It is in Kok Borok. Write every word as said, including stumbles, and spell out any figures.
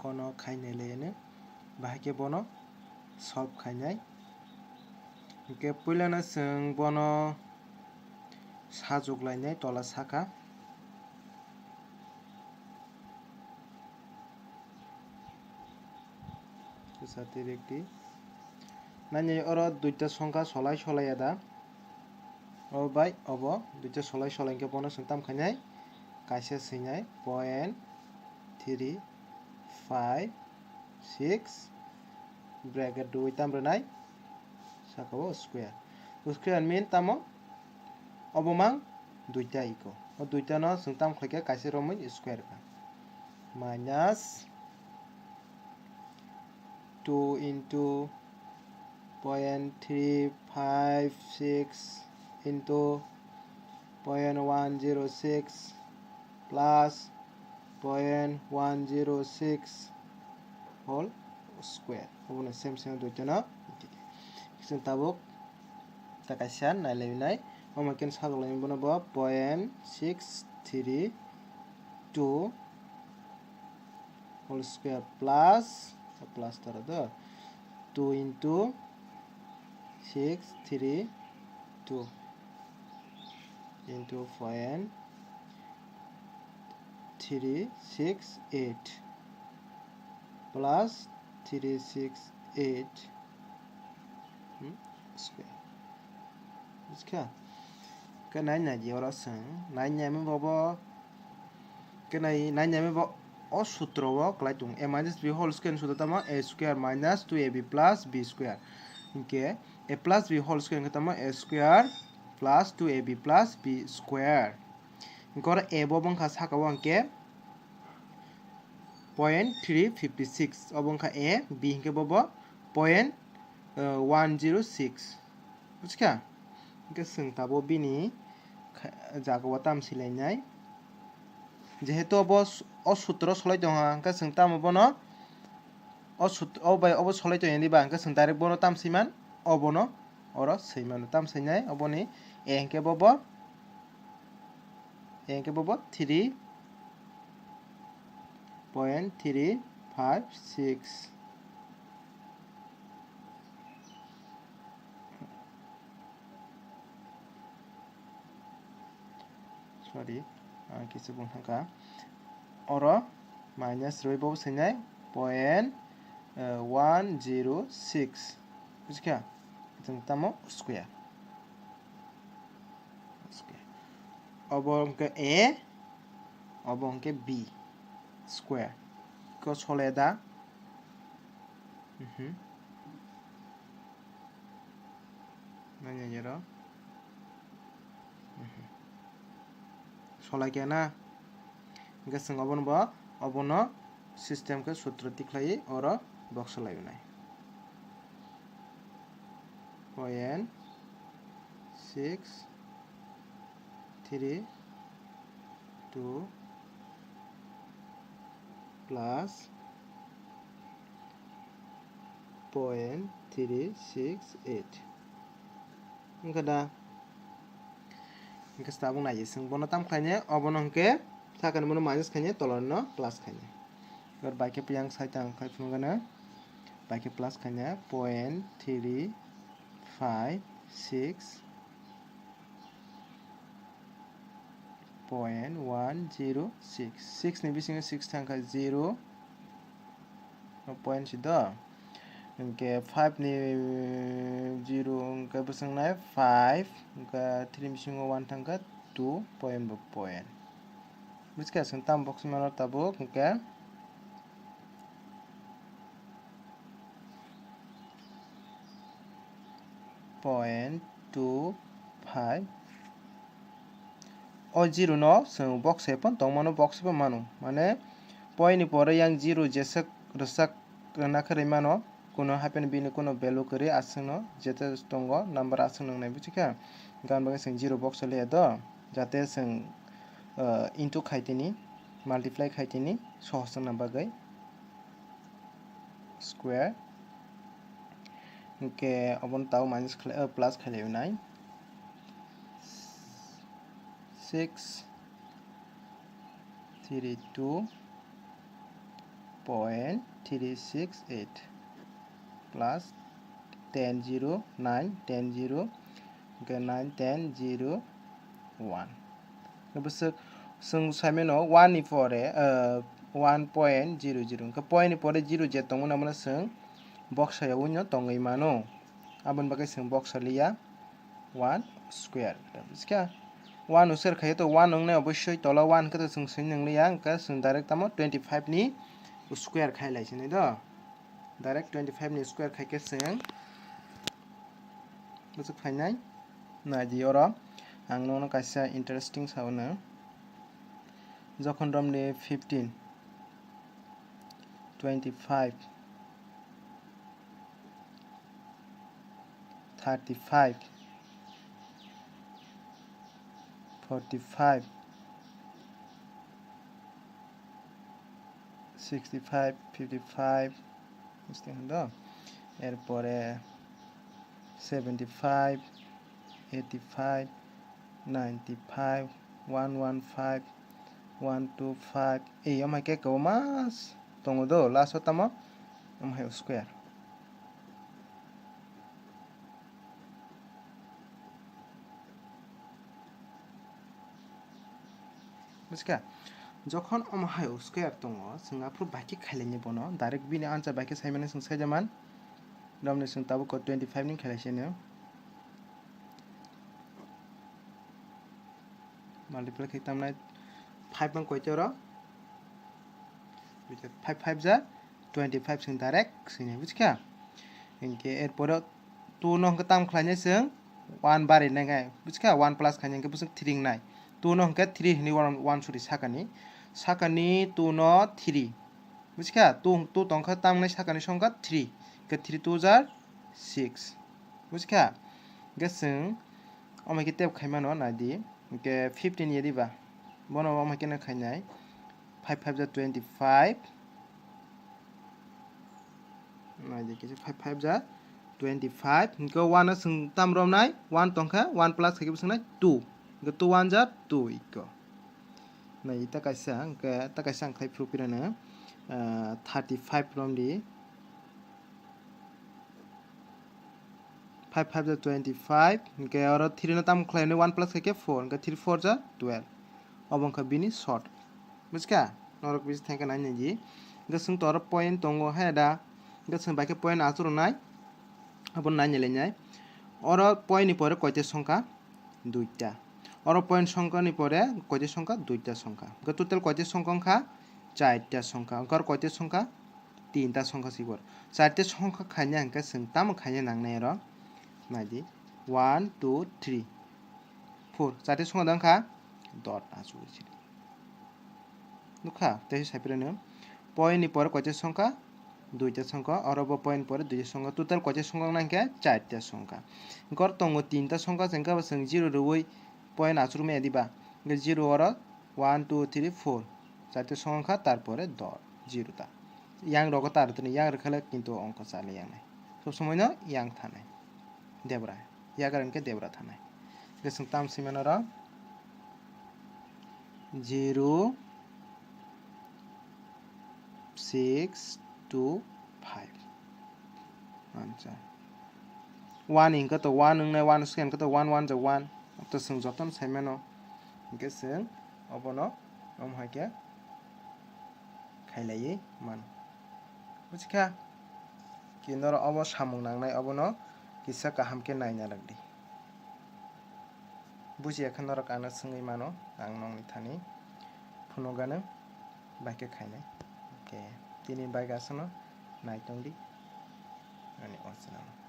Kono khainai le hino, bahai khe bono solve khainai. Hwnkhe puilano chwng bono sajwk lainai tola saka. Kwsa twi rikti. Nani oro duita songkha solai solai ya da? O bai obo duita solai solai hwnkhe bono chwng tam khainai, kaisa swinai point three five six bracket rwui tam rwnai saka o square. Square mean tamo? Obo mang duita iko. O duita no chwng tam khlai khe kaisa romwi square kha. Minus two into point three five six into point one zero six plus point one zero six whole square. Obono same same duita no. Chwng tabuk ta kaisa nai lai nai. Omo khe sajwk lai bono bo point six three two whole square plus, plus tara do, two into six three two into point three six eight plus three six eight, hmm, square. Buskha? Khe nai nai di oro chwng. Nai nai mi bobo. Khe nai, nai nai mi bo o sutro o kwlai tongo. A minus b whole square ni sutro tamo a square minus two a b plus b square. Hinkhe a plus b whole square hinkhe tamo a square plus two a b plus b square. Hinkhe oro a bo wngkha saka o hinkhe point three fifty six, obo wngkha a, b hinkhe bobo point, uh, one zero six. Buskha? Hinkhe chwng tabuk bini kha-, jaga o tam swlainai. Jehetu obo s-, o sutro solai tongha, hinkhe chwng tamo bono o sut-, o bai obo solai tongya diba, hinkhe chwng direct bono tam swiman, obono oro swimano tam swinai, oboni a hinkhe bobo, a hinkhe bobo three point three five six. Sorry, ang kisa bung thangkha. Oro minus rwi bobo swinai point, eh, one zero six. Buskha? Chwng tamo square. Square. Obo hwnkhe a, obo hwnkhe b square. Ko sole da? Mhm. Nanya nyero. Mhm. Solai khe na? Hwnkhe chwng obono bo, obono system khe sutro tikhlai oro box solai nai. Point six three two plus point three six eight. Wngkha da? Wngkha tabuk nai chwng bono tam khlainai, obono hwnkhe sakani bono minus khainai, tolani no plus khainai. Bai khe yang side ang khai phunukgana, bai khe plus khainai point three five six point one zero six. Six ni bisingo six thangkha zero, no point si do. Hwnkhe five ni zero hwnkhe bwswk nai five, hwnkhe three ni bisingo one thangkha two, point bo point. Buskha chwng tam box mano tabuk hwnkhe point two five. O zero no chwng box hai phano tongmano, box hai phano mano. Mane point ni pore yang zero jeswk rwchak rwna khe rwi mano. Kuno happen bini kuno value kwrwi aswkno jete tongo number aswk nwngnai buchikha. Gan bagwi chwng zero box le do, jate chwng, uh, into khai tini, multiply khai tini, sohos wngna bagwi. Square. Hwnkhe obono tao minus khlai, uh, plus khlai nai. Six three two point three six eight plus ten zero nine ten zero, hwnkhe nine ten zero one. Bwswk chwng saimano one ni pore, ah, one point zero zero, hwnkhe point ni pore zero je tongmani, abono chwng boksa yaui no tongwi mano. Aboni bagwi chwng boksa liya one square. Bujiska? One square khai to one wngnai, obossoi tola one khe to chwng swi nang liya, hwnkhe chwng direct tamo twenty five ni square khai lai sinai do. Direct twenty five ni square khai khe chwng bwswk phainai. Nai di oro ang nono kaisa interesting sao na. Jokhon romni fifteen, twenty five, thirty five, forty five, sixty five, fifty five, bujiska do. Erpore seventy five, eighty five, ninety five, one one five, one two five, ei, omo hai khe kwbangma tongo do, last o tamo omo hai square. Bujiska? Jokhon omo hai square tongo, chwng aphuru bai khe khailaini bono, direct bini answer bai khe saimano chwng saijaman. Romni chwng tabuk twenty five ni khailai sino. Multiply khe tamnai five mang koito oro? Five five ja twenty five, chwng direct sini, bujiska? Hinkhe erpore two no hwnkhe tam khlainai chwng one bari nai nai, bujiska? One plus khainai hwnkhe bwswk three wngnai. Two no hwnkhe three hinwi one, one suri sakani. Sakani two no three. Bujiska? Two, two tongkha tamnai sakani songkha three. Hwnkhe three two ja six. Bujiska? Hwnkhe chwng omo khe tep khaimano nai di. Hwnkhe fifteen ye diba? Bono omo khe no khainai. Five five ja twenty five. Nai di kisa five five ja twenty five. Hwnkhe one no chwng tam romnai? One tongkha, one plus khaikhe bwswk nai two. Hwnkhe two one ja two iko. Nai ta kaisa, hwnkhe ta kaisa ang khlai phuru pirano, ah, thirty five romdi. Five five ja twenty five, hwnkhe oro three no tam khlainai, one plus khaikhe four, hwnkhe three four ja twelve. Obo wngkha bini short. Bujiska? Norok bisi thangkhe nai nai di. Hwnkhe chwng to oro point tongo hai da. Hwnkhe chwng bai khe point achuk rwnai. Abo nai nai lai nai. Oro point ni pore koita songkha? Duita. Oro point songkha ni pore koita songkha? Duita songkha. Hwnkhe total koita songkha wngkha? Charta songkha. Hwnkhe oro koita songkha? Tinta songkha sibor. Charta songkha khaina hwnkhe chwng tamo khaina nangnai oro? Nai di. One, two, three, four. Charta songkha da wngkha? Dot achuk. Nukha, tei sai phirano. Point ni pore koita songkha? Duita songkha. Oro bo point pore duita songkha. Total koita songkha wngna hwnkhe charta songkha. Hwnkhe oro tongo tinta songkha, hwnkhe bo chwng zero rwui point achuk maya diba? Hwnkhe zero oro one, two, three, four. Charta songkha, tarpore dot, zero ta. Yang rogo ta rwtoni, yang rwkha le kintu ongkho chali yang nai. Sob somoi no yang thanai. Debra. Yagra hwnkhe debra thanai. Hwnkhe chwng tam swi mano oro? Zero six two five. Acha. One hwnkhe to one wngnai, one square hwnkhe to one one ja one. To chwng jotono sai mano. Hwnkhe chwng obono omo hai khe khailaiwi mano. Buji kha? Kinoro obo samung nangnai, obono kisa kaham khe naina rwdi. Bujiya khe norok ano swngwi mano, ang nokni thani phunukgano bai khe khainai. Hwnkhe tini bai aswkno nai tongdi ani o channel.